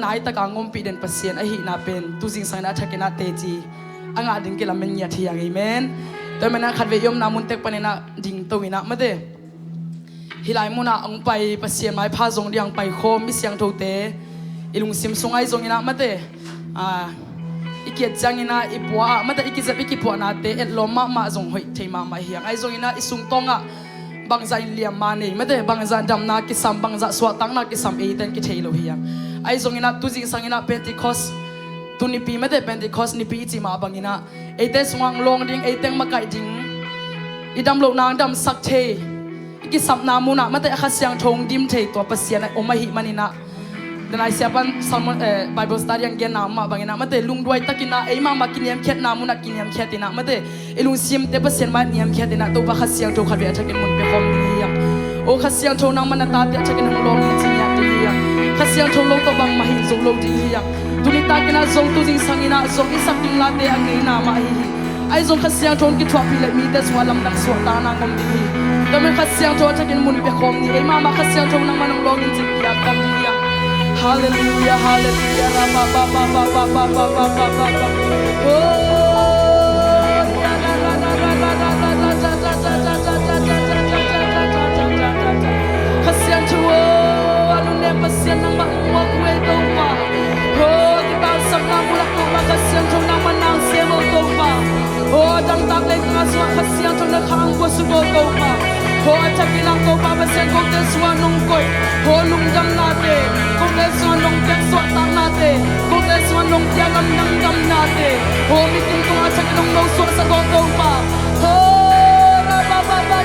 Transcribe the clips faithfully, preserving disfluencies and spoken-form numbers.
Naitaka ngompih den Pasian ahihna pen tu zingsang inah a thakin ah teci a ngah ding kilamen ngiat hi hang. Amen. Tua manin ah khatvei i omna mun tek panin ah dingto inah mate, hih lai munah hong pai Pasian maipha zong ding hong paikhawm mi siangthote i lungsim sungah ahi zong inah mate, a, i kiat ciang inah i pua ah mate, i kizep i kipuahnate etlawm mahmah zong hoih thei mahmah hi hang. Ahi zong inah i sungtawngah bangzah in liamma nei mate, bangzah damna kisam, bangzah suahtakna kisam eite in kithei lo hi hang. Ahi zong inah tu zingsang inah Pentecost, tu nipi mate, Pentecost nipi i cih mah bang inah eite sungah hong lawng ding, eite hong makaih ding, i dam lohna hong damsak thei, i kisapna munah mate a Kha Siangtho hong dim thei tua Pasian a om ahih man inah, Danai siapan sermon, eh, Bible study ah genna mah bang inah mate, lungduai takin ah ei mahmah kiniamkhiatna munah kiniamkhiat inah mate, i lungsimte Pasian mai niamkhiat inah Topa Kha Siangtho khatvei a thakin mun pia khawm ding hi hang. O Kha Siangtho, nangmah na tate a thakin hong lawng in ci ngiat ding hi hang. Kha Siangtho lo tawh bangmah hi zo lo ding hi hang. Tuni takin ah zong tu zingsang inah zong i sak ding late a ngeina mah ahi hi. Ahi zong Kha Siangtho in kithuahpih leh mite sungah lamdang suahtakna ngom ding hi. Tua manin Kha Siangtho a thakin mun pia khawm ni. Ei mahmah Kha Siangtho nangmah nong lawng in ci ngiat khawm ding hi hang. Halleluiah, halleluiah. Ra ba ba ba. Oh, ya ra ra ra ra. Kha Siangtho aw, a lungnem Pasian nangmah muak ve Topa. Aw, kitangsapna mulah Topa Kha Siangtho nangmah nang sem aw Topa. Aw, a dangtak leitungah sungah Kha Siangtho na kha hong puasuk aw Topa. Aw, a thakin ah Topa Pasian kote sungah nong koih, aw, lungdamnate, kote sungah nong piak suahtaknate, kote sungah nong piak lamdang damnate, aw, mikim tungah a thakin nong nosuahsak aw Topa. Aw, ra ba ba ba.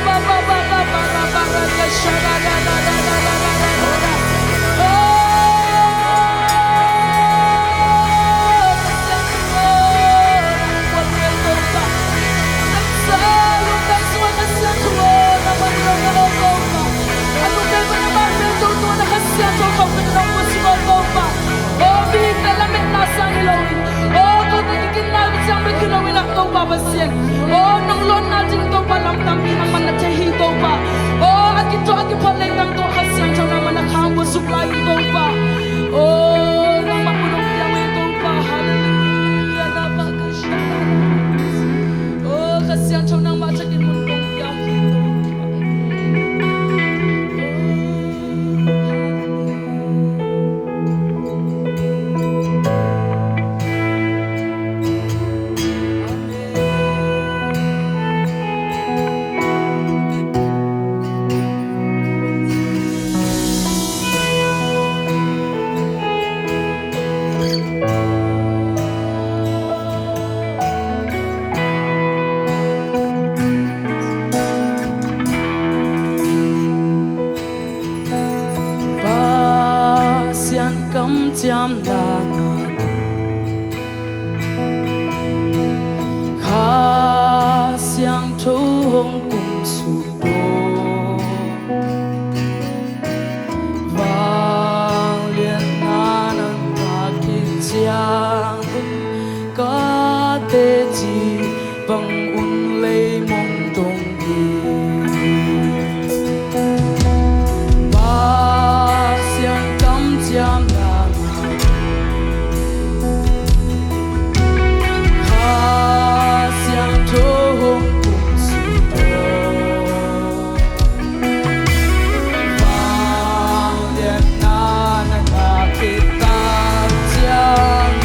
Aw, kote kiginna ciang bek hi lo in ah Topa Pasian. Aw, nong lawnna ding Topa lamdang ding nangmah na thei hi Topa. Aw, a kituah a kiphat lei nang tawh Kha Siangtho nangmah na kha hong puasuk lai hi Topa. Aw, nangmah mun hong piang hi Topa. Halleluiah. Aw, Kha Siangtho nangmah thakin mun hong piang hi Topa. Pasian kamciamna Kha Siangtho hong kumsuk dawh. Vangliatna nang a kiciang ka teci bang un lei mong dong hi. Pasian kamciamna Kha Siangtho hong kumsuk dawh. Vangliatna nang a kitak ciang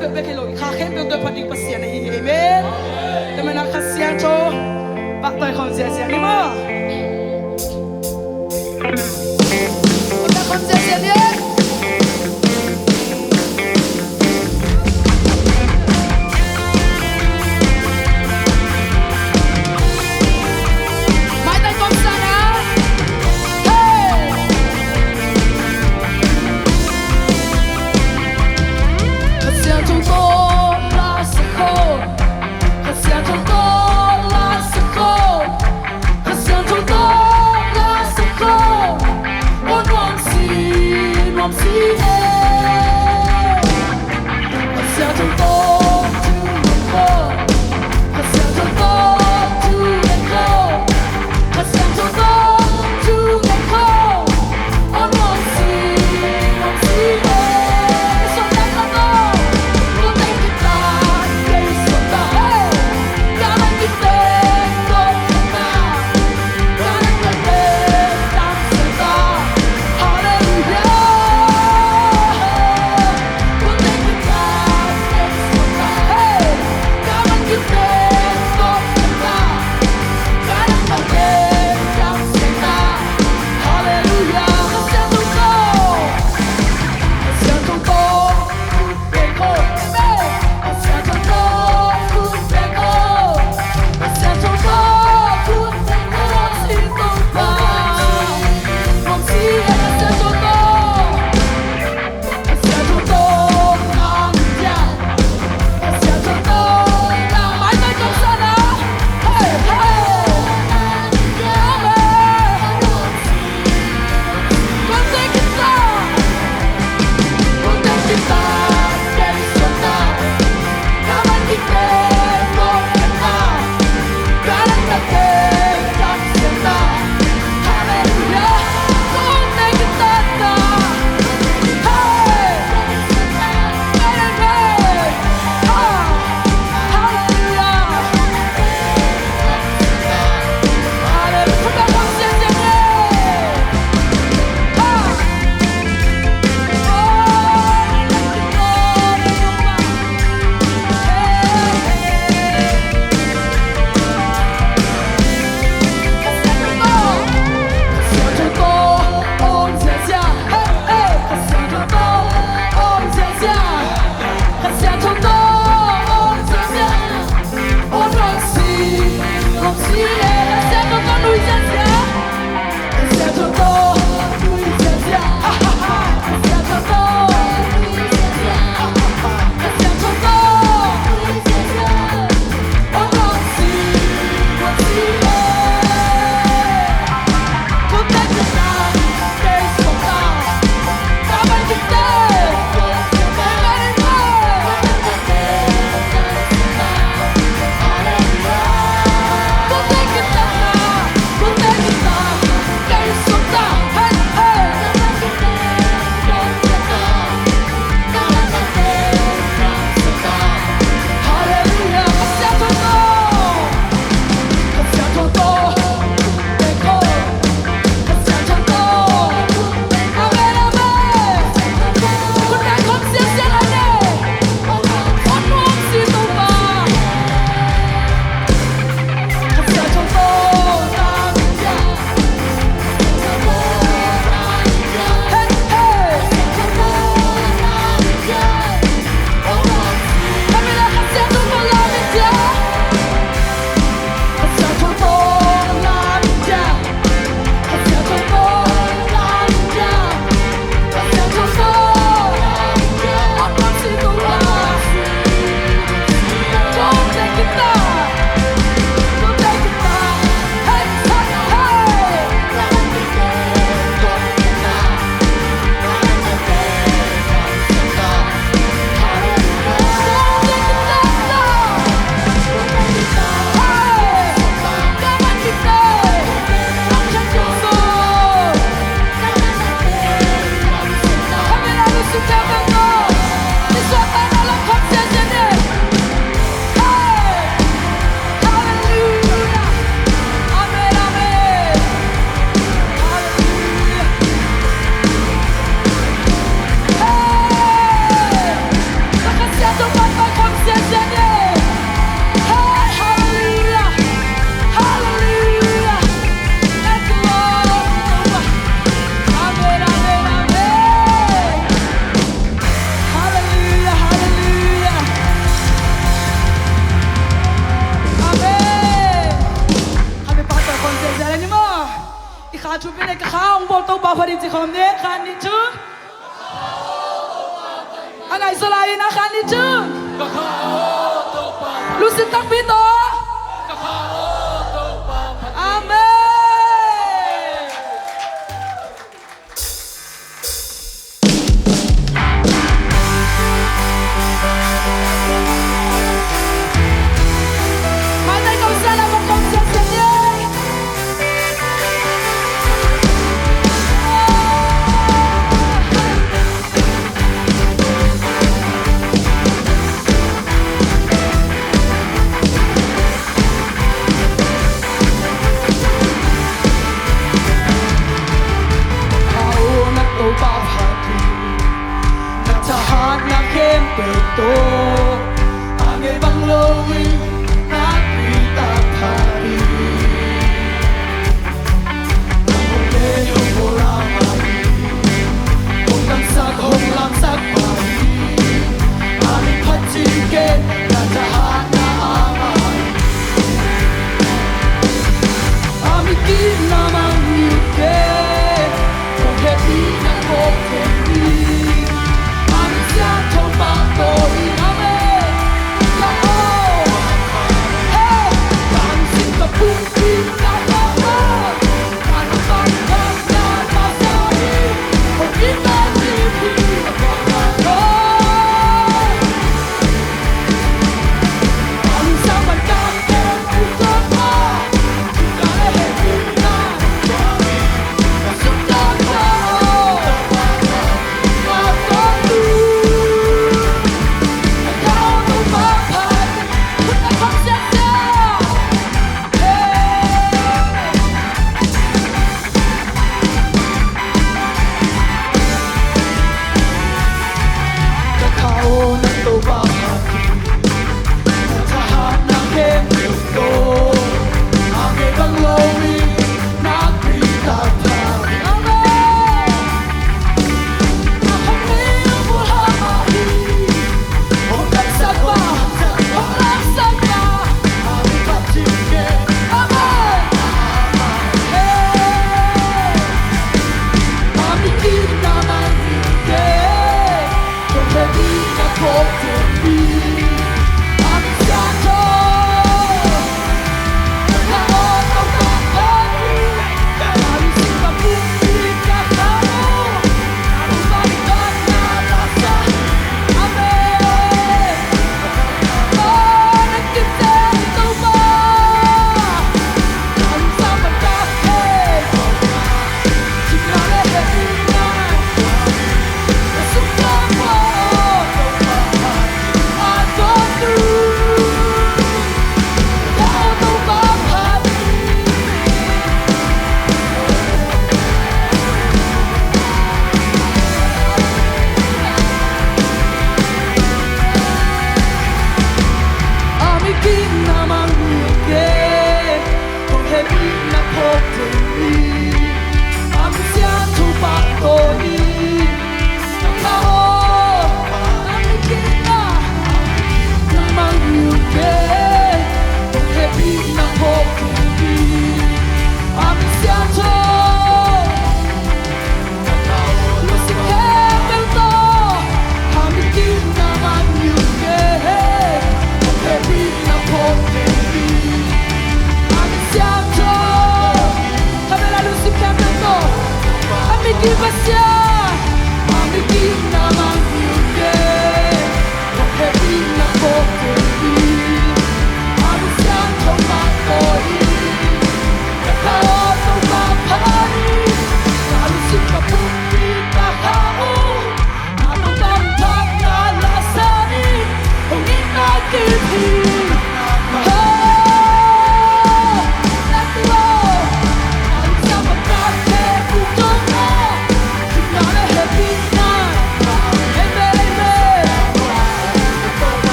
peuhpeuh hi lo, i kha khempeuh tawh phat ding Pasian ahi hi. Amen. Tua manin Kha Siangtho pahtawi khawm ziahziah ni maw. Pahtawi khawm ziahziah ni. Maitai kawmsa na. Hey! Kha Siangtho tawh la sak khawm. Kha Siangtho tawh la sak khawm. Kha Siangtho tawh la sak khawm. Topa phat in ci khawm ni, khat, nih, thum. A ngaihsut lai-in a, khat, nih, thum. Lungsim takpi tawh. Amen. Ka aw na Topa phat in, na thahatna khempeuh tawh, a ngei bang loin na Khrih tawh phat in. Hong lei hong bawl a mah hi, hong damsak hong lamsak mah hi. A min phat ciang ken na thahatna a mah hi. A min gimna mangngilh ken, kong hehpihna kong thei hi. A min siangtho pahtawi. Amen. Ka aw, hey, ka lungsim ka pumpi ka aw, ka lungsim ka pumpi ka aw.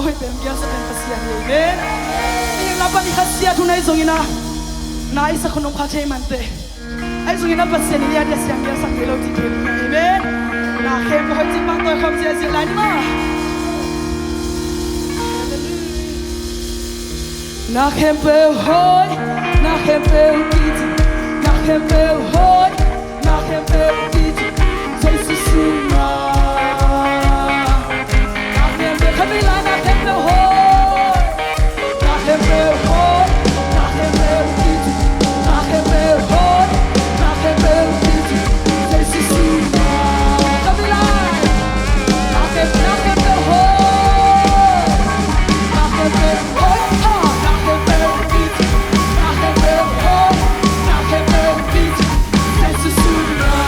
Hoih pen gialsak pen Pasian hi. Amen. Ning lam pan i khasiat hun ahi zongin ah, na i sak hun om kha thei mante, ahi zongin ah Pasian in i a dia siang gialsak thei lo ci thei ding hi. Amen. Na khempeuh hoih ci pah tawi khawm ziahziah lai ni maw. Na khempeuh hoih, na khempeuh kici, na khempeuh hoih, na khempeuh kici Jesu sungah. Na khempeuh, khat vei lai, na khempeuh hoih, na khempeuh hoih, na khempeuh kici, na khempeuh hoih, na khempeuh kici Jesu sungah. Khat vei lai. Na khempeuh, na khempeuh hoih, na khempeuh hoih, ah, na khempeuh kici, na khempeuh hoih, na khempeuh kici Jesu sungah.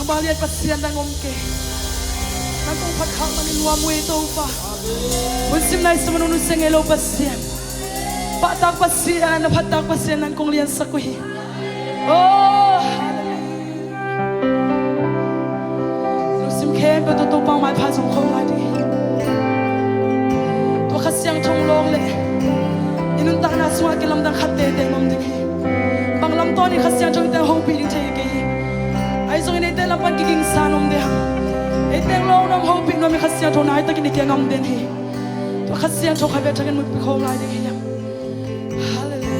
Mah lian Pasian nang om kei. Nang kong phat khak manin nuam uh ei Topa. Hun sim nai sam a nunung se ngei lo Pasian. Pahtak Pasian, na phattak Pasian nang kong liansak uh hi. Oh, hallelujah. Lungsim khempeuh tawh Topa maipha zong khawm lai ding hi. Tua Kha Siangtho lawng leh i nuntakna sungah kilamdang khat teitei om ding hi. Bang lam tawnin Kha Siangtho in eite hong hopih ding thei kei hi. Ahi zongin eite lam pan kigingsa nuam den. Eite lawng nuam hopih nuam in Kha Siangtho nai takin i kiangah om den hi. Tua Kha Siangtho khat vei takin mutpi khawm lai ding hi. Hallelujah.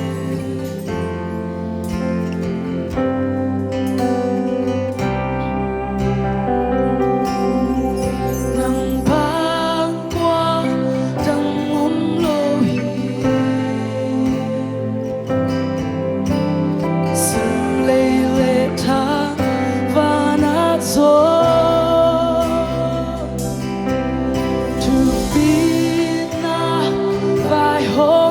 Nang bang kua dang om lo hi. Sum lei le thangvana zaw, thupina vaihawm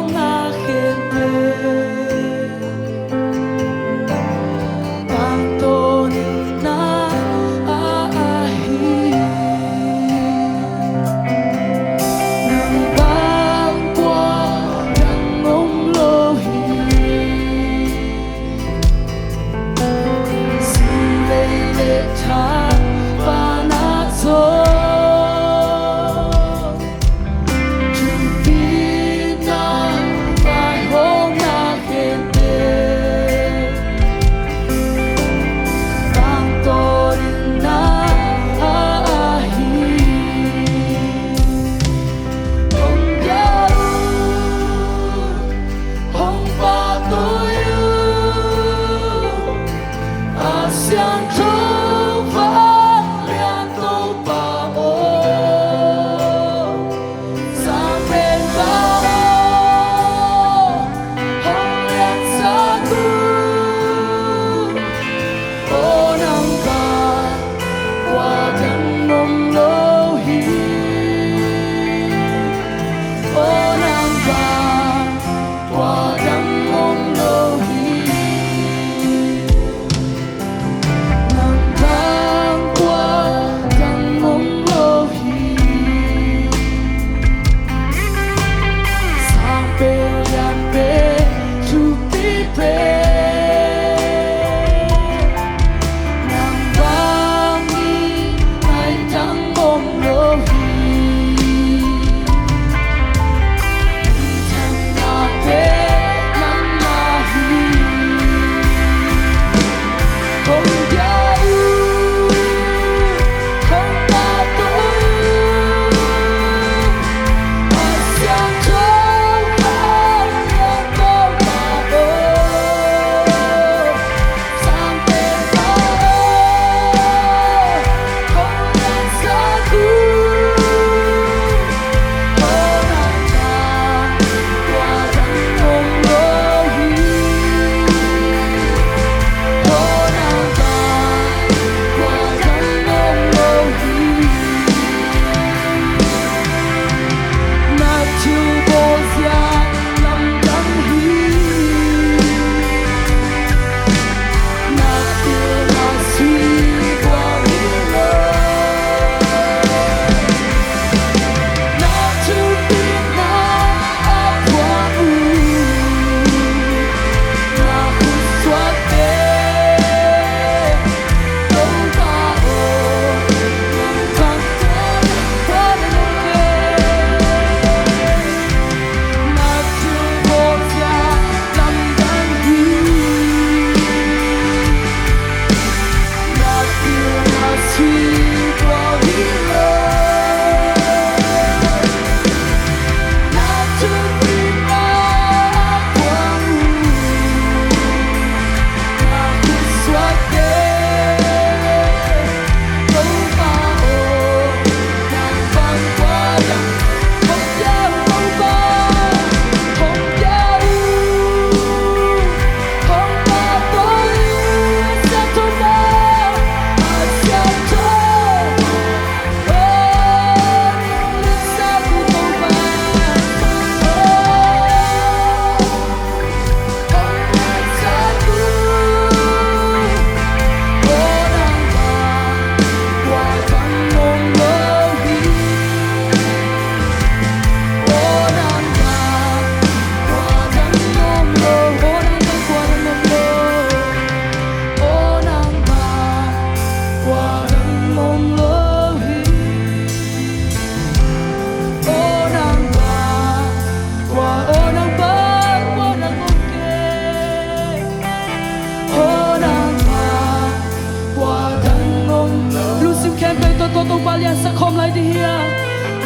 Liansak khawm lai ding hi a.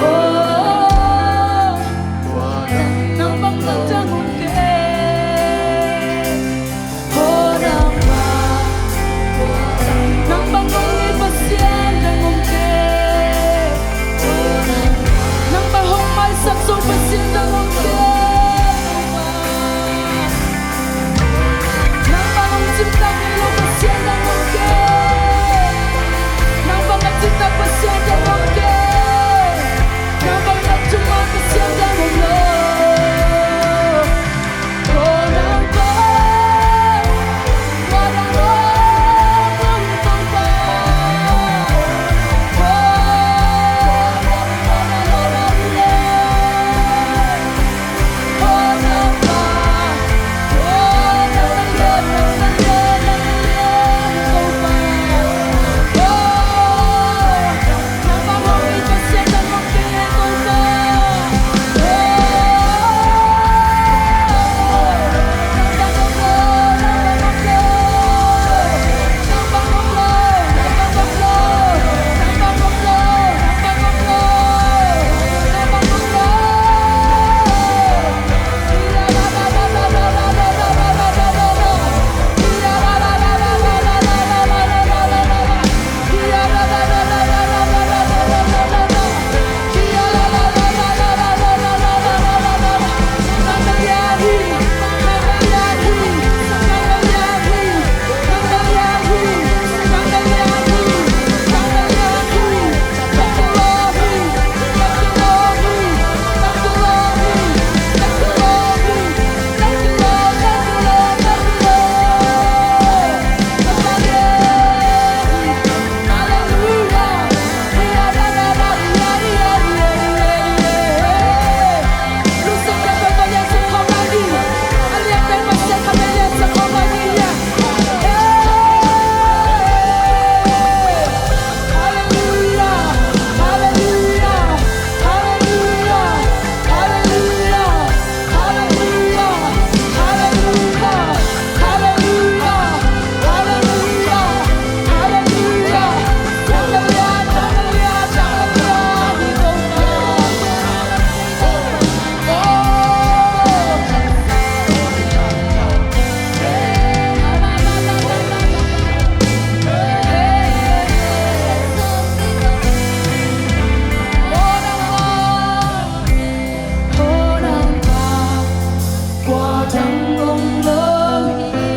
Oh, nang bang dang om kei. Oh, nang bang, nang bang hong it Pasian dang om kei. Nang bang hong maisak zo Pasian dang om kei. Nang bang hong cimtak ngei lo Pasian dang om kei. Nang bang a cimtak Pasian dang om kei. Nang bang a cimtak Pasian dang om lo. Oh, nang bang, nang bang, nang bang, nang bang.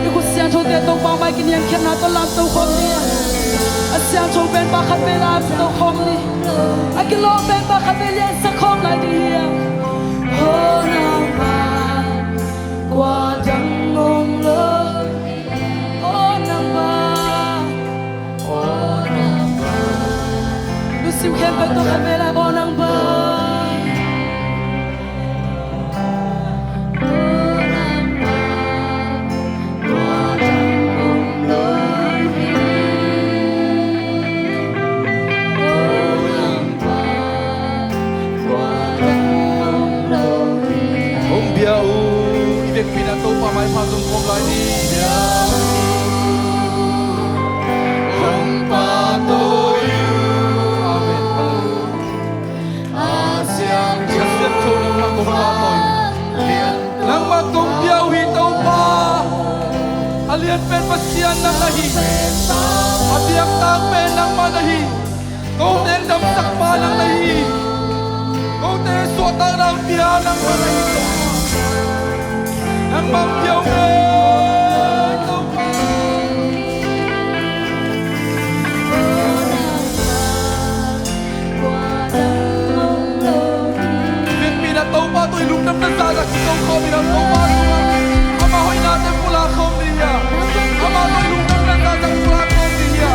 I khut siangthote Topa mai kiniamkhiatna tawh lamto khawm ni. A siangtho pen pa khat vei lamto khawm ni. A kilawm pen pa khat vei liansak khawm lai ding hi a. Aw nang pa, kua dang om lo. Aw nang pa, aw nang pa. Lungsim khempeuh tawh khat vei lam, aw nang pa. Hong bia uh, i vekpi-in ah Topa maipha zong khawm lai ni. Hong pahtawi uh. Amen. Hallelujah. A siangtho, a siangtho nangmah kong pahtawi. Nangmah kong bia uh hi Topa. A lian pen Pasian nang na hi. A biaktak pen nangmah na hi. Kote damsakpa nang na hi. Kote suahtakna pia nangmah na hi Topa. Nangmah bia uh hi Topa. Vekpi-in ah Topa tawh i lungdamna zahzah kiko khawm in ah Topa tungah ama hoihnate pulak khawm ding hi a. Amah tawh i lungdamna zahzah pulak khawm ding hi a.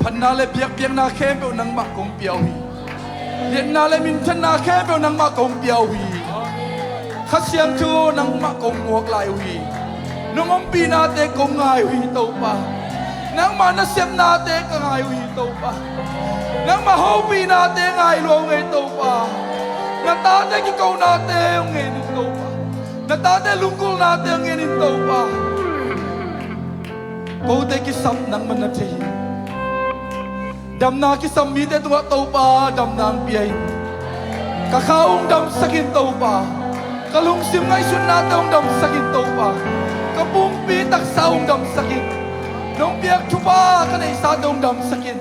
Phatna le biakpiakna khempeuh nangmah kong pia uh hi. Liatna le minthanna khempeuh nangmah kong pia uh hi. Kha Siangtho nangmah kong muak lai uh hi. Nong ompihnate kong ngai uh hi Topa. Nangmah nasepnate ka ngai uh hi Topa. Nangmah hopihnate ngai lua uh ngei Topa. Na tate kikonate hong ngen in Topa. Na tate lunggulhnate hong ngen in Topa. Kote kisam nangmah na thei hi. Damna kisam mite tungah Topa damna hong pia in. Ka kha hong damsak in Topa. Ka lungsim ngaihsutnate hong damsak in Topa. Ka pumpi taksa hong damsak in. Nong piak thupha ka neihsate hong damsak in.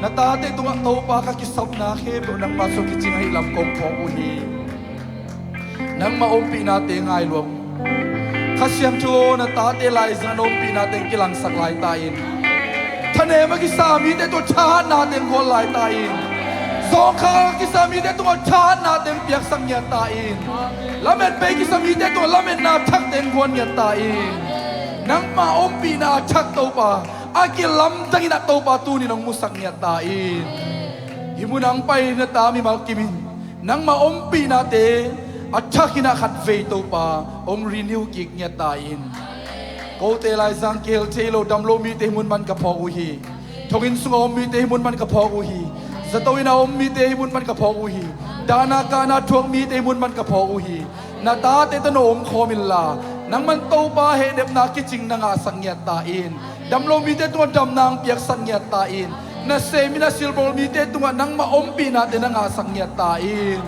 Na tate tungah Topa ka kisapna khempeuh nangmah sung kicing ahih lam kong phawk uh hi. Nangmah ompihnate ngai lua uh. Kha Siangtho na tate laizang na ompihnate kilangsak lai ta in. Thanem a kisa mite tungah thahatnate khawl lai ta in. Zawngkhal a kisa mite tungah thahatnate piaksak ngiat ta in. Lametpei kisa mite tungah lametna thakte khawl ngiat ta in. Nangmah ompihna a thak Topa a kilamdangin a Topa tuni nong musak ngiat ta in. Hih mun ang pai na ta mimal kimin nangmah ompihnate a thakin a khatvei Topa hong renew kik ngiat ta in. Kote laizang kihel thei lo dam lo mite hih mun pan ka phawk uh hi. Thonginn sungah om mite hih mun pan ka phawk uh hi. Zato inn a om mite hih mun pan ka phawk uh hi. Dahna kahna thuak mite hih mun pan ka phawk uh hi. Na tate tawh na omkhawm inla nangman Topa hehnepna kicing na ngahsak ngiat ta in. Dam lo mite tungah damna ang piaksak ngiat ta in. Na sem in a silbawl mite tungah nangmah ompihnate na ngahsak ngiat ta in.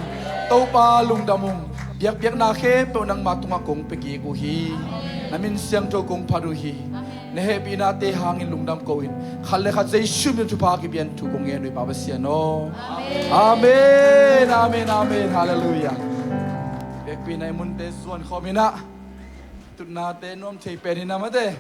Topa lungdam ung. Biakpiakna khempeuh nangmah tungah kong pia kik uh hi. Na min siangtho kong phat uh hi. Na hehpihnate hangin lungdam ko in khat le khat Jesuh min thupha kipia in thu kong ngen uh hi Pa Pasian aw. Amen, amen, amen. Halleluiah. Biakpiakna i munte zuan khawm in ah tutnate nuam thei pen in ah mate.